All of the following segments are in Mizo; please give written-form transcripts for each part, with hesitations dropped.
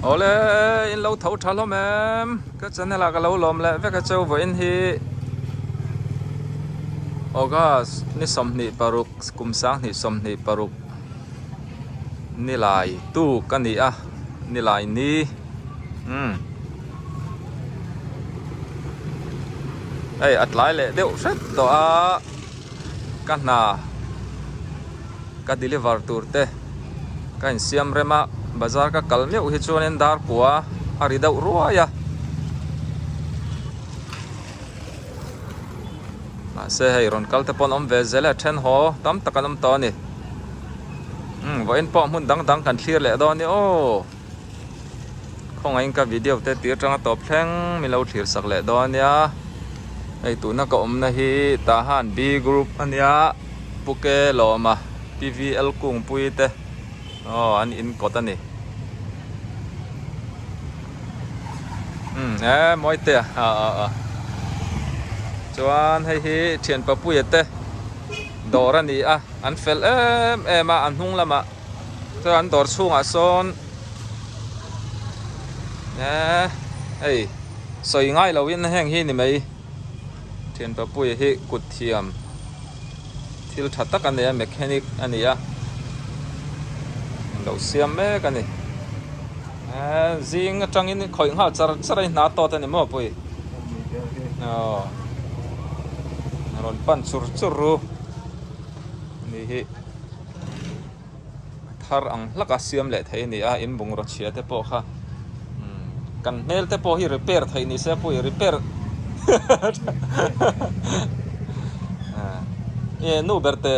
Awle in lo tho tha hlawm em ka channel ah ka lo lawm leh vek a cheu vawiin hi August ni 26 kum 2026 nilai tuk a ni a nilai ni umm hei a tlai leh deuh hret tawh a ka hna ka deliver tur te ka insiam rem a bazar ka kal meuh hi chuanin dar kua a ri deuh ruai a mahse hei rawn kal te pawh an awm ve zel a then haw tam tak an awm tawh a ni umm vawiin pawh hmun dang dang kan thlir leh dawn a ni aw Khawngaihin ka video te tir tanga tawp thleng min lo thlir sak leh dawn ania hei tuna ka awmna hi Tahan B group ania Puke Lawma P_V_L Kungpui te aw an in kawt ani umm e Mawite a aw aw aw chuan hei hi thian papuia te dawr ani a an fel em em a a hnung lamah. Chuan an dawr chhungah sawn eee hei sawi ngai loin heng hi ni mai thian papuia hi kut thiam thil tha tak a nei a mechanic a ni a lo siam mek a ni eee zing atangin khawih nghal char char a hna tawt a ni maw pui aw rawn pan chur chur ru a ni hi. Thar ang hlak a siam leh thei a ni a, in bungraw chhia te pawh kha kan hmel te pawh hi repair theih ni se pawh i repair e nu ber te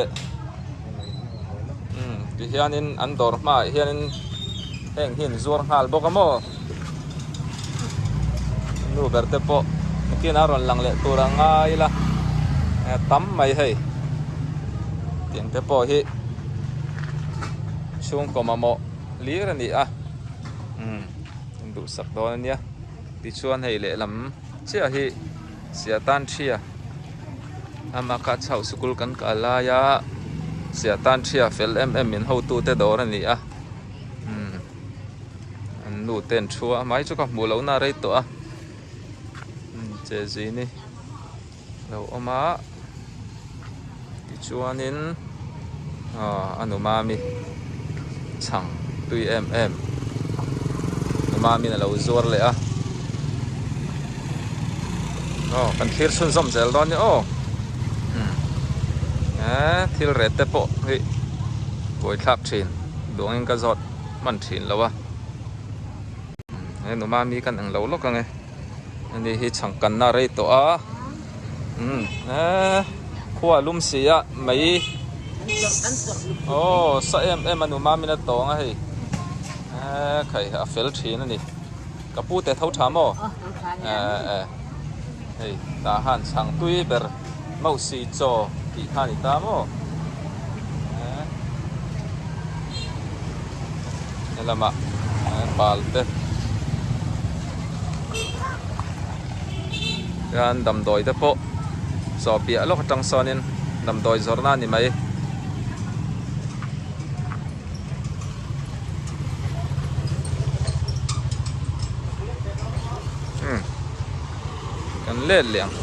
ti hianin an dawr hmaah hianin heng hi an zuar nghal bawk a maw nu ber te pawh nakin a rawn lang leh tur a ngai ila tam mai hei. Tiang te pawh hi chhungkaw mamawh hlir a ni a umm in duhsak dawn a nia tichuan hei lehlam chiah hi Siahtan Thia ama kha chhoh sikul kan kal lai a Siahtan Thia fel em em min hotute dawr a ni a umm an nu te an thu a amah hi chu ka hmuh lohna a rei tawh a umm che zini. Lo awm a tichuanin aw a nu mami chhang tui em em nu mami'n a lo zuar leh a aw kan thlir chhunzawm zel dawn nia aw umm eee thil ret te pawh hi buaithlak thin duangin ka zawt hman thin lo a he nu mami kan englo lawk ang e. Ani hi chhangkanna a rei tawh a umm eee khua a lum si a mai aw sa em em a nu mamin a tawng a hei eee khai a fel thin a ni ka pu te tho tha maw eee e hei tah han chhang tui ber mausi chaw tih kha a ni ta maw eee helamah bal te hian damdawi te pawh chaw piah lawk atang sawnin damdawi zawrhna a ni mai. Umm kan let leh ang.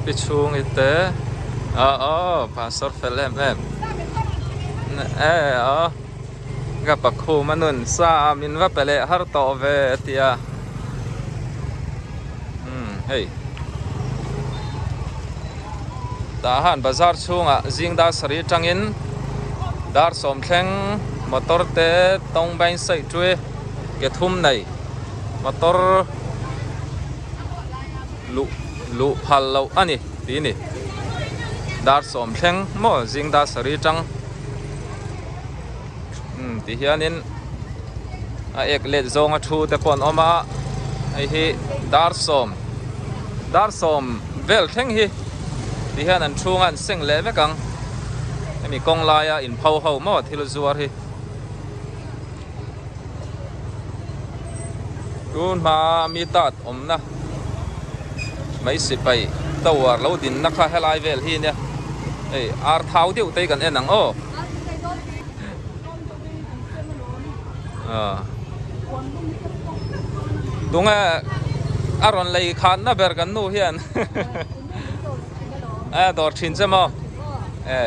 Pi chhungi te aw aw pastor fel em em e aw ka pakhum a nun sa min va pe leh har tawh ve a ti a umm hei. Tah han bazar chhungah zing dar sarih atangin dar sawm thleng motor te tawng bain saih tui ke thum nei motor luh luh phal loh a ni tih a ni dar sawm thleng maw zing dar sarih atang umm ti hianin a ek let zawnga thu te pawh an awm a hei hi dar sawm dar sawm vel thleng hi ti hian an chhunga an seng leh vek ang hemi kawng laia in pho ho maw thil zuar hi. Tun hma mi tat awmna mai sipai tower lo dinna kha helai vel hi nia hei ar thau deuh te hi kan en ang aw. Tunge a rawn lei khanna ber kan nu hian a dawr thin che maw e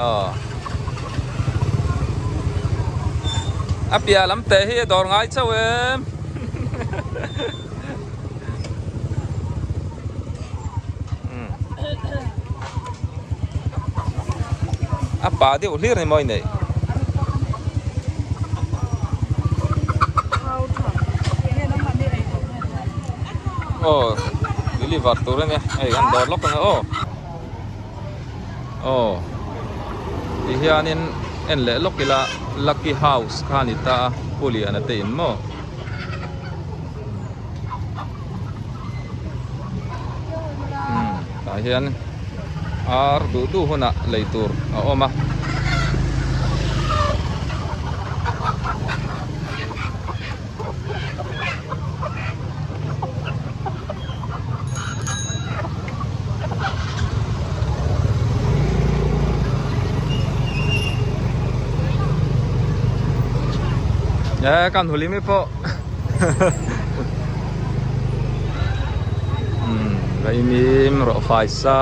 aw a piah lam te hi a dawr ngai chauh em A pa deuh hlir ni maw i neih? Aw deliver tur a nia hei an dawr lawk ang e aw aw ti hianin en leh lawk ila lucky house kha a ni ta a pu liana te in maw. Tah hian ar duh duh hunah lei tur a awm a. E kan huli mi pawh Vaimim rawh fai sa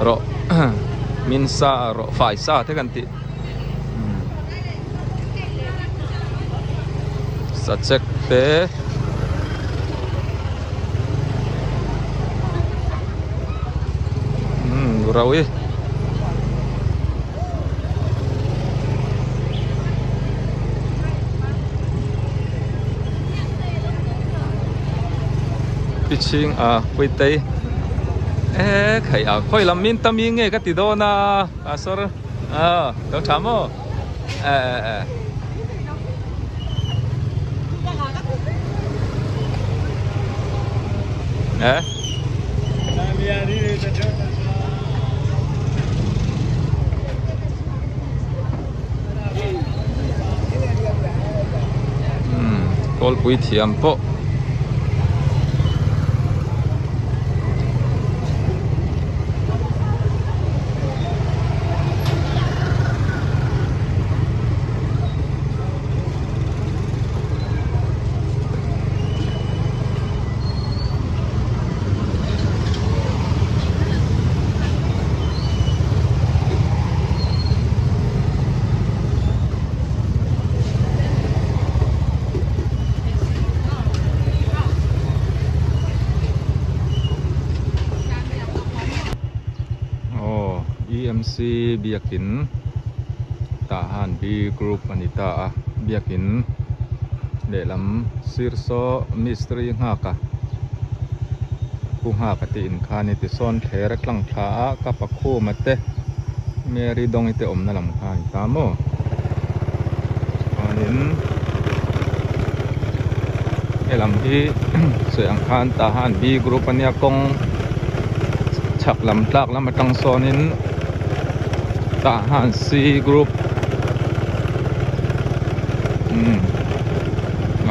rawh min sa rawh fai sa te kan tih sachek te rauh i. Pichhing a Puitei e khai a khawi lam min ta mi nge ka ti dawn a pastor a lo tha maw e e e. E. Kawlpui thiam pawh Aw EMC biakin tah han B group a ni ta a biakin lehlam sir saw mistri nghak a pu nghak a tih in kha ni tisawn thler a tlang thla a ka pakhum a te Mary Dawngi te awmna lam kha a ni ta maw chuanin helam hi sawi ang khan tah han B group ania kawng chhak lam tlak lam atang sawnin tah han C group umm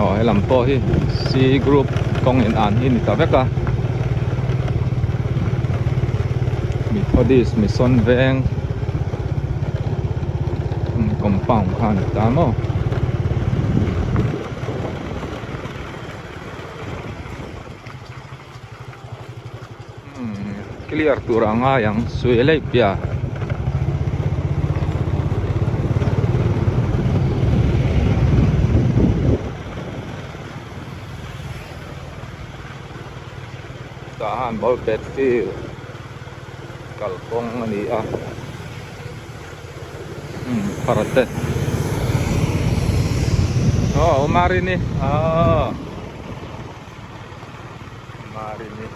aw helam pawh hi C group kawng in an hi ni ta vek a Methodist Mission veng compound kha a ni ta maw. Clear tur a ngai ang sui lei piah. Tah han ball pet field kalkawng a ni a phar te aw Marini aw. Marini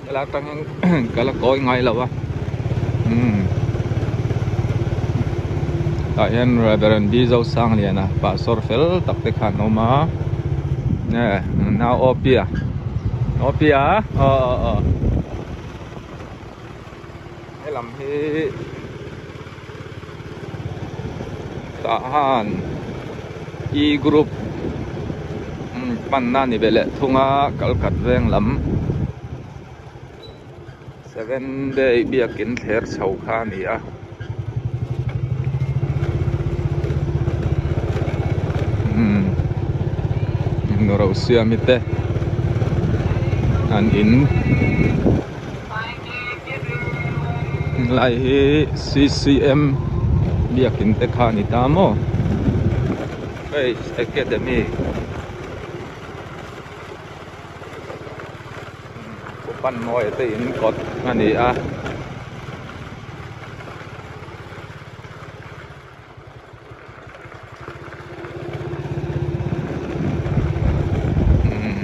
helai atang hian ka la kawi ngai lo a umm tah hian Reverend B Zosangliana pastor fel tak te kha an awm a nge nau Awpia Awpia aw aw aw helam hi. Tah han E group panna ni ve leh thung a kalkhat veng lam seven day biakin thler chho kha a ni a. Nu Rosiami te an in. Helai hi CCM biakin te kha a ni ta maw Faith Academy Pu Panmawia te in kawt a ni a.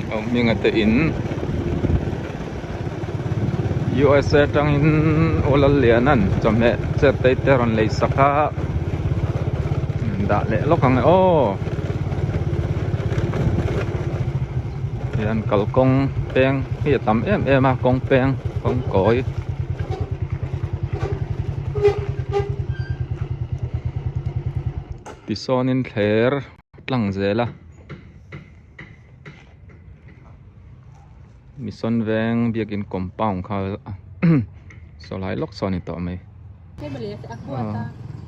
Aw hminga te in USA atangin aw Lalliana'n chawhmeh chet te te a rawn lei sak a dah leh lawk ang e aw hian kalkawng peng hi a tam em em a kawng peng kawng kawi. Tisawnin thler tlang zel a Mission veng biakin compound kha saw lai lawk saw a ni tawh mai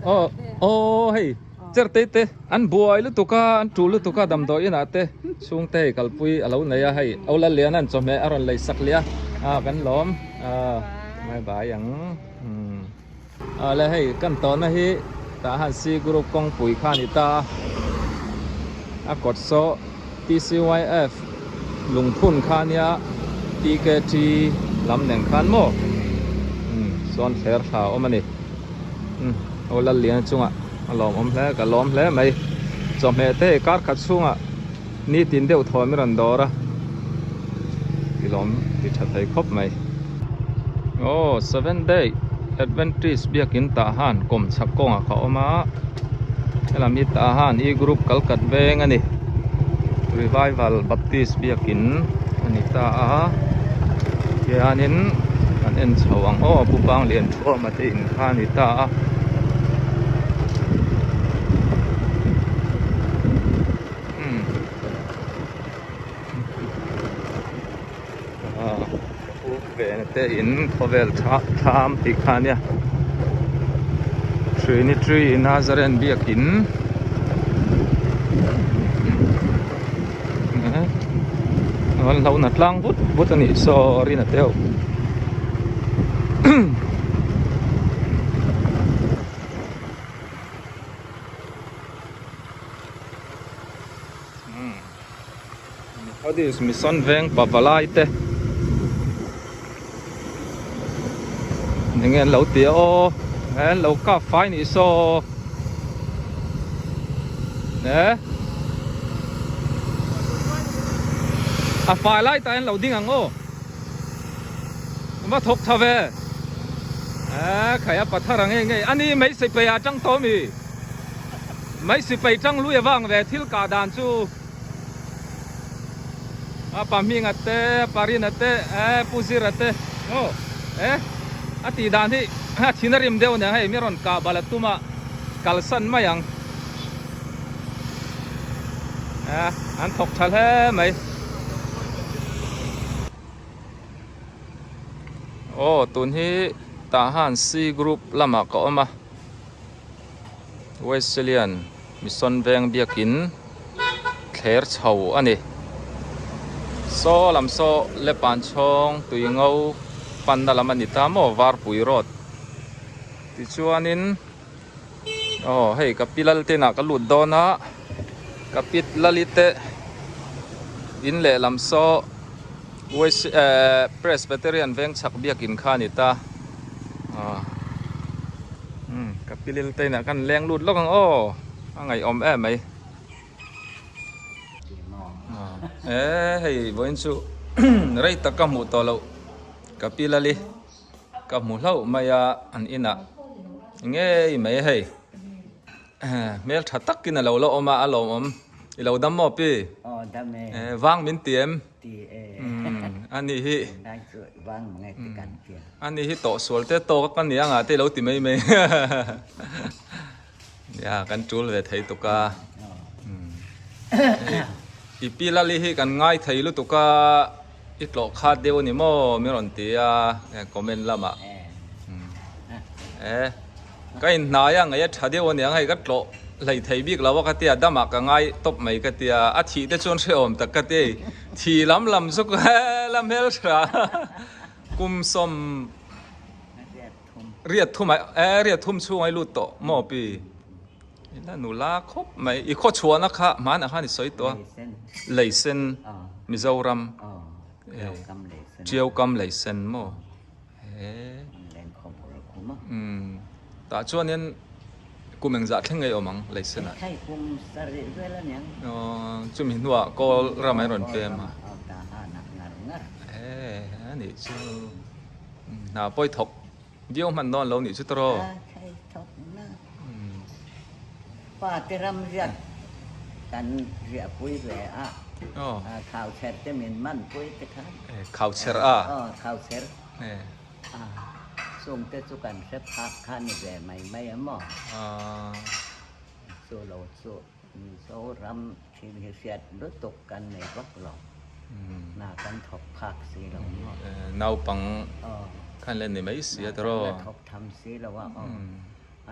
aw aw hei cher te te an buai lutuk a an tul lutuk a damdawi inah te chhungte hei kalpui a lo nei a hei Aw Lalliana'n chawhmeh a rawn lei sak leh a ah kan lawm ah bye bye ang. Awle hei kan tawhna hi tah han C group kawngpui kha a ni ta a, a kawt saw TCYF lungphun kha a nia TKT lam nen khan maw umm sawn thler thla a awm a ni umm aw Lalliana chungah a lawmawm hle ka lawm hle mai chawhmeh te hei kar khat chhungah nitin deuh thawm i rawn dawr a ti lawm ti tha thei khawp mai. Aw Seventh Day Adventist biakin tah han kawm chhak kawngah kha a awm a helam hi tah han e group kal kat veng a ni Revival Baptist biakin a ni ta a tihianin kan en chho ang aw Pu Panglianthuama te in kha a ni ta a. Vena te in khawvel thlam tih kha ania Trinity Nazarene biakin an lo na tlang vut vut a nih saw rin a teuh. Methodist Mission Veng Pavalai te enge an lo ti a aw an lo kap fai nih saw e a fai lai tah hian lo ding ang aw va thawk tha ve e khai a pathar ang nge nge ani mai sipai ah tang tawh mi. Mai sipai tang lui avang ve thil kah dan chu a pa hminga te a pa rina te eh pu zira te aw eh a tih dan hi a thin a rim deuh aniang hei mi rawn kah bal a tum a kalsan mai ang eh an thawk tha hle mai. Aw tun hi Tahan C group lamah ka awm a. Wesleyan Mission Veng biakin thler chho a ni. Saw lam saw Lepan chhawng tui ngo panna lam a ni ta maw Varpui road tichuanin aw hei ka pi lal te inah ka lut dawn a ka pi lali te in lehlam saw West eh Presbyterian veng chhak biakin kha a ni ta ah umm ka pi lil te inah khan leng lut lawk ang aw a ngaihawm em mai eh hei vawiin chu rei tak ka hmuh tawh loh ka pi lali ka hmu hlauh mai a an inah ngei mai hei. Hmel tha takin a lo la awm a, a lawmawm. I lo dam maw pi? Aw dam e. Vang min ti em? Ti e. Ani hi. Nai chu vang mang e ti kan tia. Ani hi tawh sual te tawk ka ni anga te lo ti mai mai. Nia kan tul ve thei tuk a. I pi Lali hi kan ngai thei lutuk a, i tlawh khat deuh a ni maw min rawn ti a comment lamah. E ka inhnai a ngaih a tha deuh a niang hei ka tlawh hlei thei bik lo a ka tia damah ka ngai tawp mai ka tia a thih te chuan hrehawm tak ka ti thi lam lam chu la hmeltha kum sawm riat thum e riat thum chhung ai lut tawh maw pi ila nula khawp mai i khaw chhuahna kha hmanah khan i sawi tawh a Leisen Mizoram Tiaukam Leisen maw. Tah chuanin kum engzah thleng ngei awm ang Leisenah. Chumi hnuah kawl ram an rawn pem a. A nih chu hna pawi thawk viau hman dawn lo nih chu tawh. Pa te ram riak kan riahpui ve a, khauchher te min manpui te khan. Khauchher a? Aw, khauchher. A, chung te chu kan hre phak kha ni ve mai mai a maw? Chu lo chu Mizoram thil hi hriat lutuk kan nei vak lo. Hna kan thawk phak si lo maw? Naupang khan le ni mai si a tawh. Hna kan la thawk tham si lo a aw.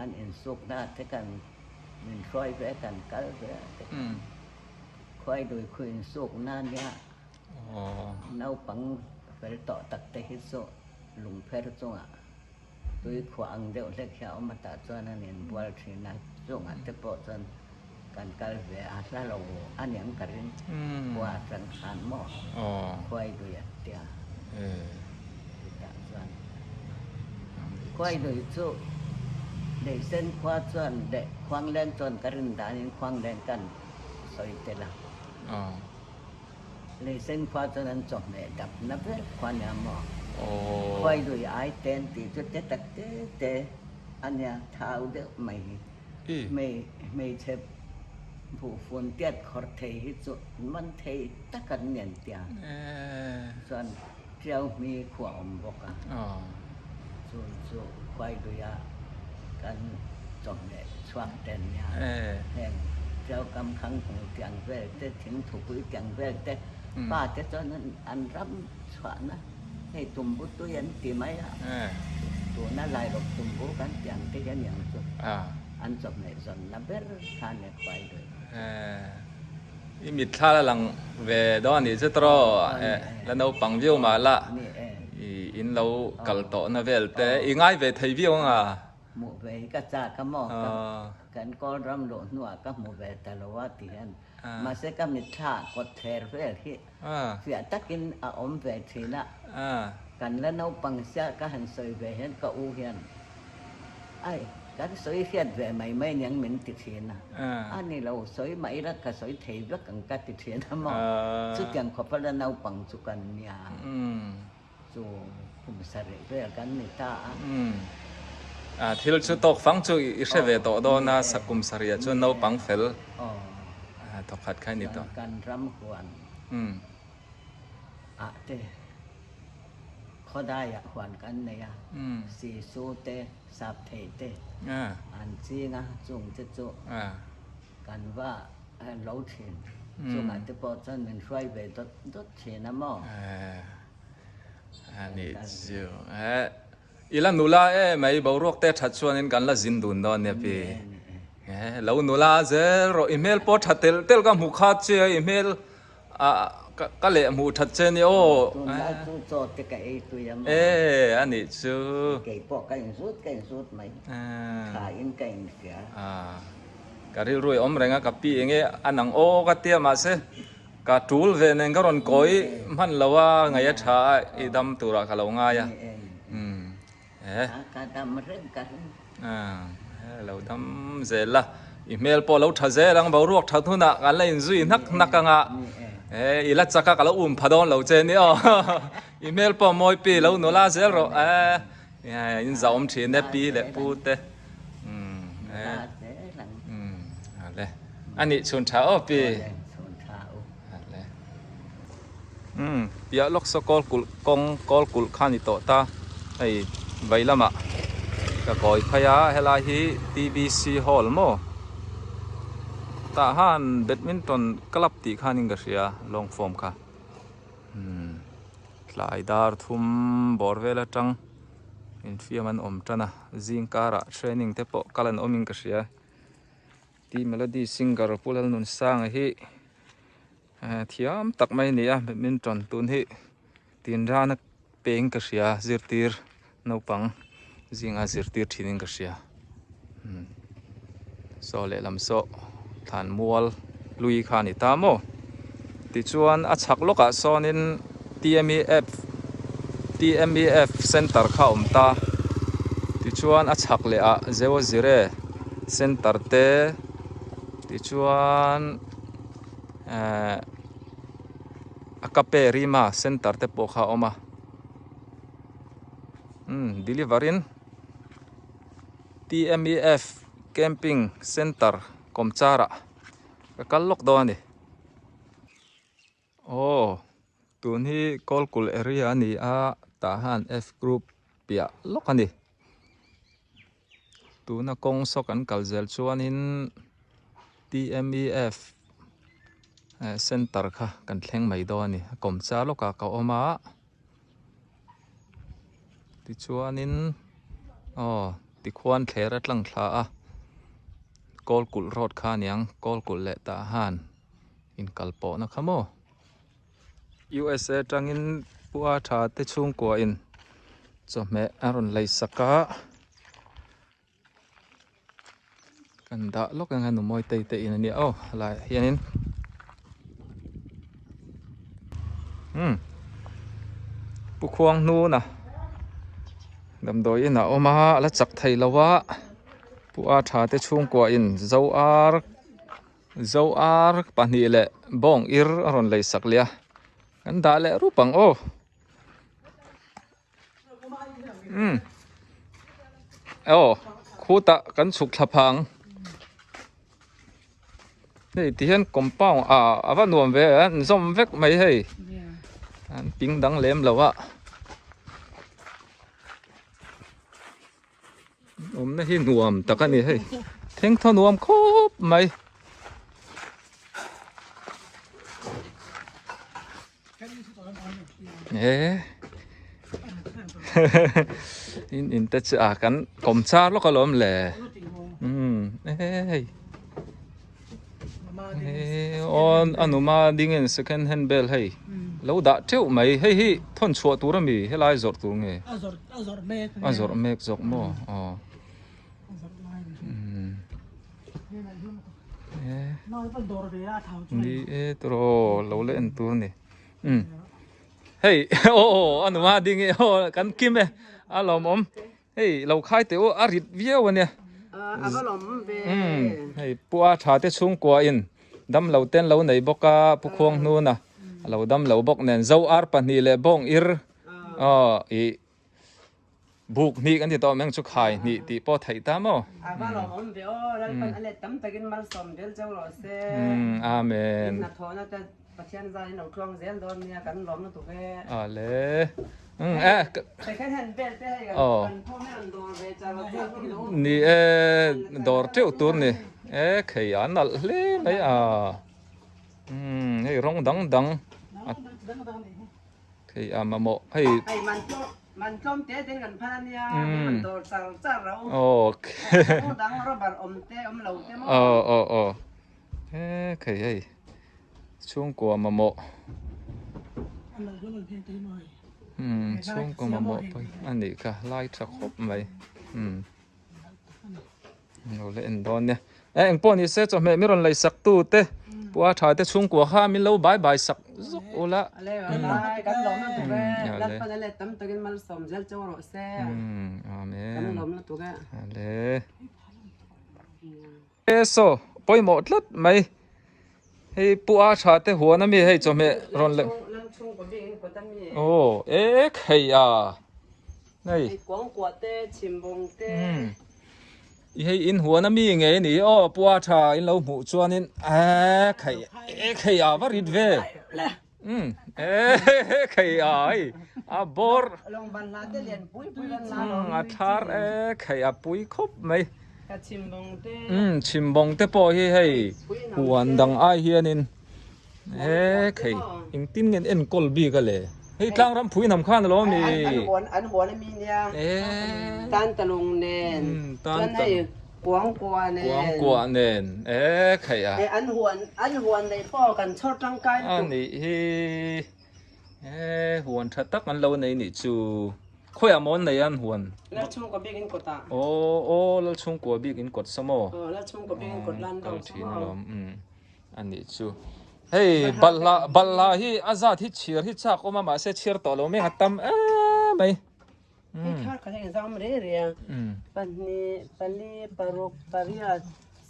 An insukna te kan min hruai ve kan kal ve a te khuai lui khu insukna nia naupang fel tawh tak te hi chu lungpher chungah tui khuah ang deuh hlek hi a awm a tah chuan an inbual thin a chungah te pawh chuan kan kal ve a hla lo a niang ka ring khua atang khan maw khuai lui an tia chutah chuan khuai lui chu Leisen khua chuan leh Khuangleng chuan ka rin danin Khuangleng kan sawi tel a Leisen khua chuan an chawhmeh dap na ber khua nia maw khuai lui ai ten tih chu te tak te te a nia thau deuh mai hi. Hmeichhe buhfun tiat khawr thei hi chu man thei tak an ni an tia. Chuan Tiau hmi khua awm bawk a. Chu chu khuai luia kan chawhmeh chhuak te an nia. Heng Tiau kam khang hmu tiang vel te, thingthupui tiang vel te, pa te chuan an ram chhuahna hei tumbu tui an ti mai a, tuna Lairawk tumbu kan tih ang te hian niang chu an chawhmeh zawnna ber kha nia khuai lui. I mitthla la lang ve dawn a nih chu tawh la naupang viau mah la i in lo kal tawhna vel te i ngai ve thei viau ang a. Hmuh ve hi ka chak a maw kan kawl ram luh hnuah ka hmu ve ta lo a ti hian mahse ka mitthla kawt thler vel hi Fiah takin a awm ve thin a, kan la naupang sia ka han sawi ve hian ka u hian ai kan sawi hriat ve mai mai niang min ti thin a, a ni lo sawi mah ila ka sawi thei vek ang ka ti thin a maw, chutiang khawpa la naupang chu kan nia chu kum sarih vel kan ni ta a. Thil chu tawk fang chu i hre ve tawh dawn a, kum sarihah chuan naupang fel thawkhat kha i ni tawh. Kan ram huan ah te khawdaiah huan kan nei a, sisu te, sapthei te an ching a, chung te chu kan va lo thin. Chungah te pawh chuan min hruai ve dawt dawt thin a maw? A nih chu. I la nula e mai boruak te that chuanin kan la zin dun dawn nia pi. Lo nula zel rawh i hmel pawh tha tel tel ka hmu khat che a i hmel ka leh hmuh that che nia aw. Tunlai chu chaw te ka ei tui a maw. E a nih chu. Kei pawh ka inzut ka inzut mai. Tha in ka inhria. Ka rilru i awm reng a ka pi enge a nang aw ka tia mahse Ka tul ve nen ka rawn kawi hman lo a, ngaih a tha a, i dam turah ka lo ngai a. Eh. Ka dam reng ka ring. Lo dam zel la, i hmel pawh lo tha zel ang, boruak that hunah kan la inzui hnak hnak ang a. Eh, i la chak a, ka lo um pha dawn lo che ni aw. I hmel pawh mawi pi lo nula zel rawh. Eh, in zah awm thin e pi leh pu te. A nih chhun tha aw pi. Piah lawk saw kawl kulh kawng kawl kulh kha ni tawh ta hei vei lamah ka kawi phei a helai hi T B C hall maw. Tah han badminton club tih khanin ka hria long form kha umm tlai dar thum bawr vel atang infiam an awm tan a zing karah training te pawh kal an awmin ka hria T Melody singer Pu Lalnunsanga hi thiam tak mai a ni a badminton tun hi tinrana peng ka hria zirtir naupang zinga zirtir thinin ka hria saw lehlam saw thlan mual hlui kha a ni ta maw tichuan a chhak lawkah sawnin T_M_E_F T_M_E_F center kha a awm ta tichuan a chhak leh ah Zewazire center te tichuan ehh a kape Rima center te pawh kha a awm a umm deliver in T_M_E_F camping center kawmchar ah ka kal lawk dawn a ni aw tun hi kawlkul area a ni a tah hian F group piah lawk a ni. Tuna kawng saw kan kal zel chuanin T_M_E_F center kha kan thleng mai dawn a ni a kawm char lawkah ka awm a tichuanin aw tikhuan thler a tlang thla a kawl kulh road kha a niang kawl kulh leh tah han inkal pawhna kha maw. USA atangin Pu A Tha te chhungkua in chawhmeh a rawn lei sak a kan dah lawk ang a nu mawi tei te in a nia aw helaiah hianin umm Pu Khuang hnuna damdawi in a awm a a la chak thei lo a Pu A Tha te chhungkua in zo ar. Zo ar pahnih leh bawng ir a rawn lei sak leh a kan dah leh rup ang aw umm aw khutah kan chhuk thla phang hei ti hian compound ah a va nuam ve a an zawm vek mai hei an ping dang lem lo a. Awmna hi nuam tak a ni hei thengthaw nuam khawp mai. E in in te chu a kan kawm char lawk alawm le umm hei aw a numa ding in second hand bel hei lo dah teuh mai hei hi thawn chhuah tur a mi helai zawrh tur nge. A zawrh mek. A zawrh mek zawk maw? Aw. Ni e tawh lo la en tur ni. Um. Hei aw a numa ding e aw kan kim e a lawmawm. Hei lo khai teh u a rit viau ania. A va lawmawm ve. Um hei pu a tha te chhungkua in dam lo ten lo nei bawk a pu khuang hnuna a lo dam lo bawk nen zo ar pahnih leh bawng ir Aw ih buk hnih kan ti tawh meng chu khai hnih tih pawh theih ta maw? A va lawm awm ve aw, Lalpan a let tam takin malsawm zel cheu rawh se. Amen. In hnathawhna te Pathian zan in lo tluang zel dawn nia kan lawm lutuk e. Ale. Eh. Second hand bel te hei kan phone hi rawn dawr ve char rawh char rawh lo. Ni e dawr teuh tur ni. E khei a nalh hle mai a. Hei rawng dang dang. Hei a mamawh hei. Hei man tlawm man tlawm te ten kan phal ania hei man dawr char char rau. Okay. Aw dang rubber awm te awm lo te maw. Aw aw aw. He khei hei chhungkua mamawh. Um chhungkua mamawh pawh a nih kha lai tha khawp mai. Um. Lo la en dawn nia. E engpawh ni se chawhmeh mi rawn lei sak tu te pua tha te chhungkua kha min lo bai bai sak zawk ula. Amen. Ale. E saw pawimawh tlat mai. Hei pu a tha te huan ami hei chawhmeh rawn leh aw ek hei a hei i hei in huan ami nge ni aw pu a tha in lo hmuh chuanin ek hei ek hei a va rit ve um ek hei a hei a bawr a thar ek hei a pui khawp mai. Umm chhimbawng te pawh hi hei huan dang ai hianin he khei engtin nge an enkawl bik a le hei tlang ram phui hnam khan alawm ni an huan ami nia tan talung nen chuan hei kuangkuah nen kuangkuah nen e khei a an huan an huan nei pawh kan chhawr tangkai a nih hi He huan tha tak an lo nei nih chu. Khawiah maw an nei a an huan? Lalchhungkua bik in kawt ah. Aw aw Lalchhungkua bik in kawt sa maw? Aw Lalchhungkua bik in kawt lan deuh sa maw? Alawm umm a nih chu. Hei balhla balhla hi a zat hi chhir hi chak awm a mahse chhir tawh lo mek a tam em mai. Hei thar khat a inzam rei rei a, pahnih, pali, paruk, pariat,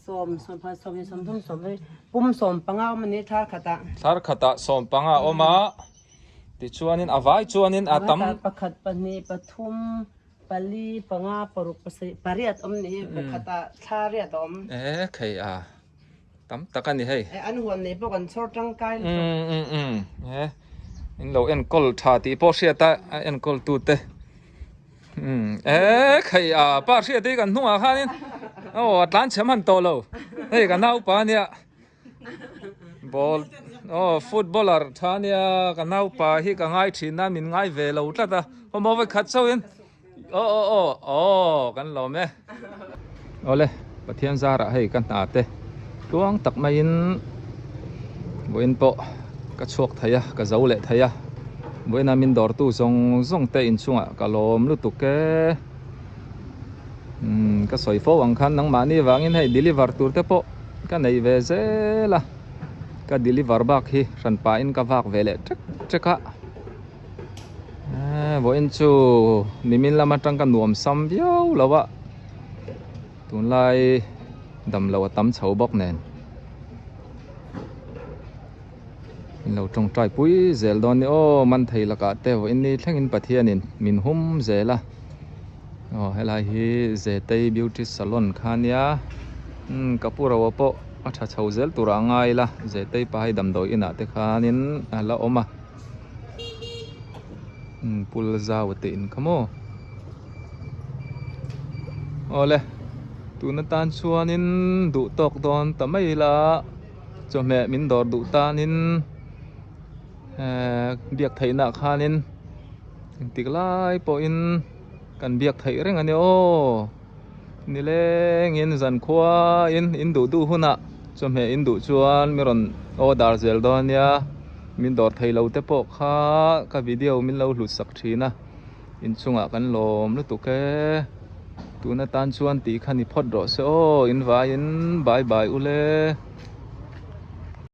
sawm, sawmphat, sawmhnih, sawmthum, sawmrei, pum 15 awm a ni thar khatah. Thar khatah 15 awm a, tichuanin a vai chuanin a tam. Pakhat, pahnih, pathum, pali, panga, paruk, pasarih, pariat awm ni hi, pakhatah thla riat a awm. E khei a, tam tak a ni hei. E an huan nei pawh kan chhawr tangkai lutuk. Umm umm umm e in lo enkawl tha tih pawh hriat a a enkawl tu te umm e khei a pa hriat hi kan hnungah khanin aw a tlan chhem han tawh lo hei ka naupa ania ball aw footballer tha ania ka naupa hi ka ngai thin a min ngai ve lo tlat a aw maw vawikhat chauhin Aw aw aw aw kan lawm e. Awle Pathian zarah hei ka hna te tluang tak maiin vawiin pawh ka chhuak thei a ka zo leh thei a vawiina min dawrtu zawng zawng te inchungah ka lawm lutuk e umm ka sawi fo ang khan nangmahni vangin hei deliver tur te pawh ka nei ve zel a ka deliver bak hi hran pahin ka vak ve leh ṭek ṭek a. Vawiin chu nimin lam atang ka nuam sam viau lo a tunlai damlo a tam chho bawk nen in lo tawngtai pui zel dawn ni aw man thei lakah te vawiin ni thlengin Pathianin min hum zel a aw helai hi Zetei beauty salon kha ania umm ka pu ro pawh a tha chho zel turah a ngai ila Zetei pa hi damdawi inah te khanin a la awm a. Pul zau te in kha maw awle tun atan chuanin duh tawk dawn ta mai ila chawhmeh min dawr duh tanin ehh biak theihna ah khanin engtik lai pawhin kan biak theih reng a ni aw. Nilengin zankhuain in duh duh hunah chawhmeh in duh chuan mi rawn order zel dawn ania, min dawr thei lo te pawh kha ka video min lo hlut sak thin a, inchungah kan lawm lutuk e, tun atan chuan tih kha ni phawt rawh se aw, in vaiin bye bye ule.